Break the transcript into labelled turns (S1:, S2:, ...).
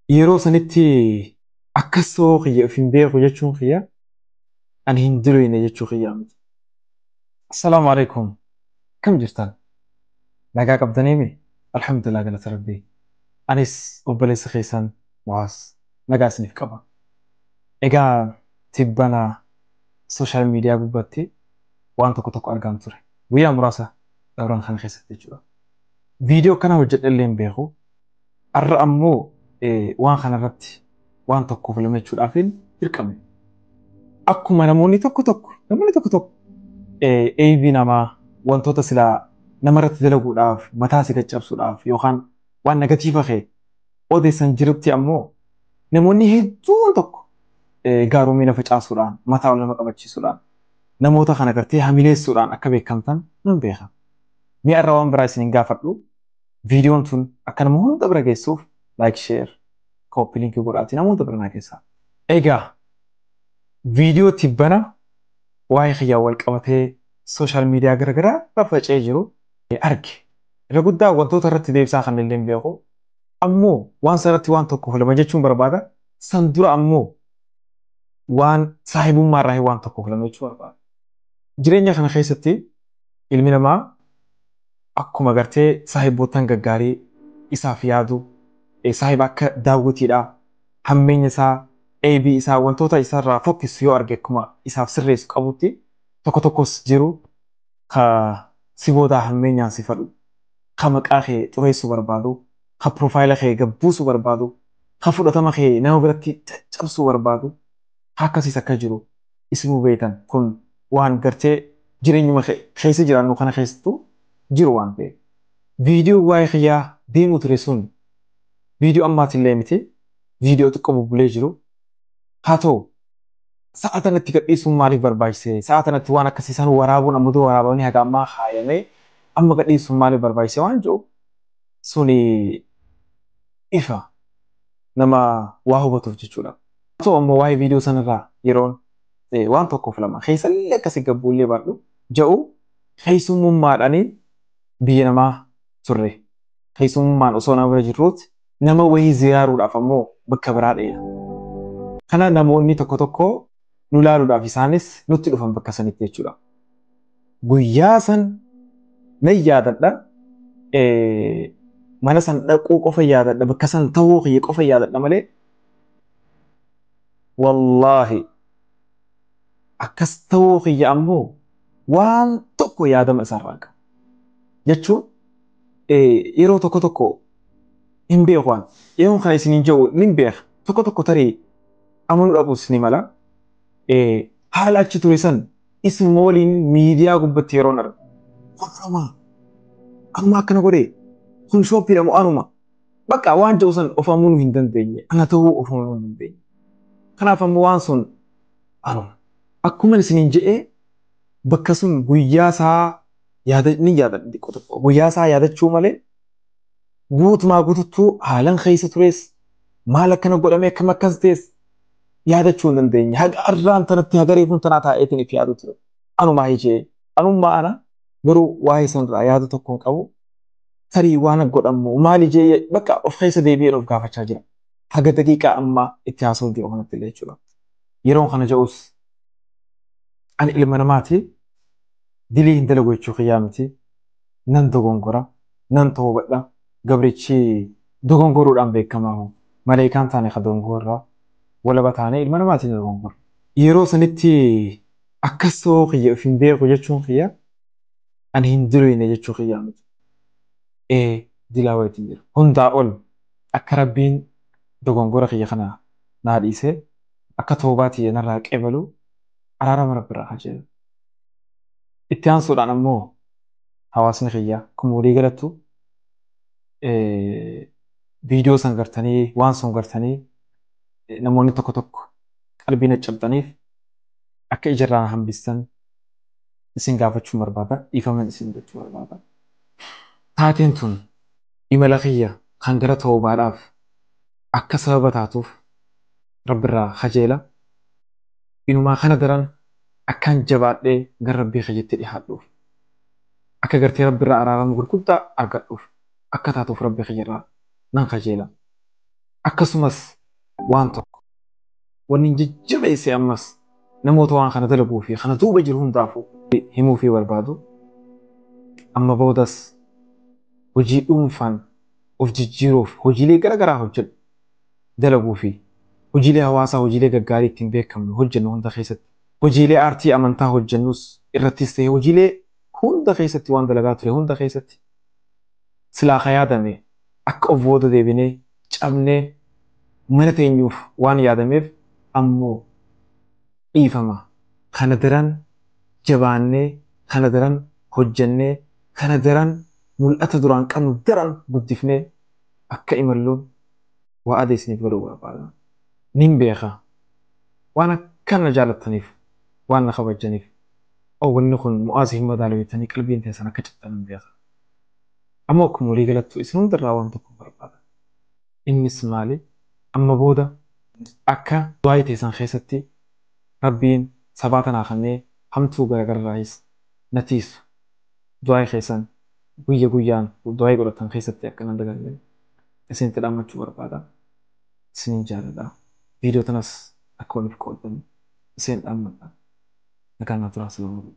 S1: Yeroo sanitti akkas ta'uu kiyya of hin beeku jechuun kiyya ani hin diroyne jechuu kiyyaa miti. Assalaamu alaikum. Kam jirtan? Nagaa qabdaniimi? Alhamdulillah, galata Rabbii. Anis obboleessa keessan Mu'aaz nagaa isiniif qaba. Egaa tibbana social media gubbaatti waan tokko tokko argaan ture. Guyyaa muraasa dabran kana keessatti jechuudha. Viidiyoo akkana hojjedhe illee hin beeku. Har'a ammoo waan kanarratti waan tokkoof lama jechuudhaafin dirqame. Akkuma namoonni tokko tokko eebii namaa, wantoota silaa namarratti dalaguudhaaf, mataa si caccabsuudhaaf yookaan waan negative kee odeessan jirutti, ammoo namoonni hedduun tokko gaaromina facaasuudhaan, mataa ol nama qabachiisuudhaan, namoota kana gartee hamileessuudhaan akka beekamtan nan beeka. Mi'a irraa waan biraa isin hin gaafadhu. Viidiyoon tun akka nama hunda bira geessuuf like, share, copy link godhaati namoota bira naa geessaa. Egaa viidiyoo tibbana waa'ee kiyyaa wal qabatee social media garaagaraa irra faca'ee jiru arge. Irra guddaa wantoota irratti deebisaa kan illee hin beeku. Ammoo waan sanarratti waan tokkoof lama jechuun barbaada. San dura ammoo waan saahibummaa irraa waan tokkoof lama jechuu barbaada. Jireenya kana keessatti ilmi namaa akkuma gartee saahiboottan gaggaarii isaaf yaadu, saahiba akka daawwitiidha, hammeenya isaa, eebii isaa, wantoota isarraa fokkisu yoo arge akkuma isaaf sirreessu qabutti, tokko tokkos jiru ka si boodaa hammeenyaan si fadhu, ka maqaa kee xureessuu barbaadu, ka profile kee gabbuusuu barbaadu, ka fudhatama kee nama biratti caccabsuu barbaadu, akkasiis akka jiru isinuu beektan. Kun waan gartee jireenyuma keessa jiraannu kana keessattuu jiru waan ta'eef. Viidiyoo waa'ee kiyyaa deemuu ture sun viidiyoo ammaatillee miti, viidiyoo xiqqoo bubbulee jiru. Haa ta'u, sa'a tanatti gadhiisuun maaliif barbaachise? Sa'a tanatti waan akkasii san waraabuun, amma dura waraabamanii haga ammaa kaayamee amma gadhiisuun maaliif barbaachise waan jiru suni ifa nama waa hubatuuf jechuudha. Haa ta'u, ammoo waa'ee viidiyoo sanarraa yeroon waan tokkoof lama keessallee akkasii gabbuullee baadhu jedhu, keessummummaadhaanii biyya namaa turre. Keessummaan osoo nama bira jirruuti nama wayii ziyaaruudhaaf ammoo bakka biraa dheera. Kana namoonni tokko tokko nu laaluudhaaf isaanis nutti dhufan bakka sanitti jechuudha. Guyyaa san nan yaadadha. Mana san dhaquu qofa yaadadha. Bakka san ta'uu kiyya qofa yaadadha malee, wallaahi akkas ta'uu kiyya ammoo waan tokko yaadama isaarraa qaba. Jechuun yeroo tokko tokko hin beeku waan yeroo kana isiniin jedhu nin beeka. Tokko tokko tarii amanuu dhabuus ni mala. Haala achi ture san isuma waliin miidiyaa gubbatti yeroon argu. Kun anuma, anuma akkana godhee, kun shooppiidha moo anuma? Bakka waan jedhu san of amanuu hin dandeenye. Ana ta'uu of amanuu hin dandeenye. Kanaaf ammoo waan sun anuma. Akkuma isiniin jedhee, bakka sun guyyaa isaa yaada ni yaadadha xiqqoo tokko. Guyyaa isaa yaadachuu malee guutumaa guututtuu haalan keessa tures, maal akkana godhamee, akkam akkas ta'es yaadachuu hin dandeenye. Haga arraan tanatti, haga reefuun tanaa taa'eetiin if yaadu ture. Anumaa ijee anummaa ana garuu waa'ee sanarraa yaada tokko hin qabu. Tarii waan godhamu maal ijee bakka of keessa deebi'een of gaafachaa jira. Haga daqiiqaa ammaa itti haasa'uu jiru kanatti illee jechuudha. Yeroon kana jedhus ani ilma namaati, dilii hin dalagu jechuu kiyyaa miti. Nan dogongora, nan toobadha. Gabrichi dogongoruudhaan beekamaa. Maleekaan taane ka dogongorraa walaba taane, ilma namaatiin dogongora. Yeroo sanitti akkas ta'uu kiyya of hin beeku jechuun kiyya ani hin diroyne jechuu kiyyaa miti. Ee, dilaa wayitiin jira. Hundaa ol akka Rabbiin dogongora kiyya kana naa dhiisee, akka toobaa tiyya narraa qeebalu araarama Rabbi irraa kajeela. Itti aansuudhaan ammoo hawaasni kiyya akkuma walii galattu viidiyoo san gartanii, waan sun gartanii, namoonni tokko tokko qalbii na cabxaniif akka ijarraa na hambistan isin gaafachuun barbaada. Dhiifaman isin gochuu barbaada. Taateen tun imala kiyya kan gara toobaadhaaf akka sababa taatuuf Rabbirraa kajeela. Inumaa kana daran akkaan jabaadhee gara Rabbii kiyyatti dhiyaadhuuf, akka gartee Rabbirraa araarama gurguddaa argadhuuf akka taatuuf Rabbii kiyyarraa nan kajeela. Akkasumas waan tokko wanni jajjabeesse ammas namoota waan kana dalaguu fi kana duuba jiru hundaafuu himuu fi barbaadu amma boodas hojii dhuunfaan of jijjiiruuf hojiilee garaagaraa hojjedhu dalaguu fi hojiilee hawaasaa hojiilee gaggaarii ittiin beekamnu hojjennu hunda keessatti hojiilee aartii amantaa hojjennus irrattis ta'e hojiilee hunda keessatti waan dalagaa ture hunda keessatti silaa ka yaadame akka of booda deebinee cabnee mana teenyuuf waan yaadameef ammoo dhiifama. Kana daran jabaannee, kana daran hojjennee, kana daran mul'ata duraan qabnu daran guddifnee akka imalluun wa'ada isiniif godhuu barbaada. Nin beeka waan akkana jaalattaniif, waan na kabajjaniif, oo wanni kun Mu'aaz hin madaalu jettanii qalbiin teessan akka cabxan hin beeka. Ammoo akkuma walii galattu isin hundarraa waan tokko barbaada. Innis maali? Amma booda akka du'aa teessan keessatti Rabbiin sabaata naa kennee hamtuu garagarraayis na tiisu. Du'aa keessan guyya guyyaan du'aa godhatan keessatti akka nan dagalle isinitti dhaammachuu barbaada. Isinin jaaladha. Viidiyoo tanas akka waliif qooddan isin dhaammadha. Nagaan naa turaa. Salaamu alaikum.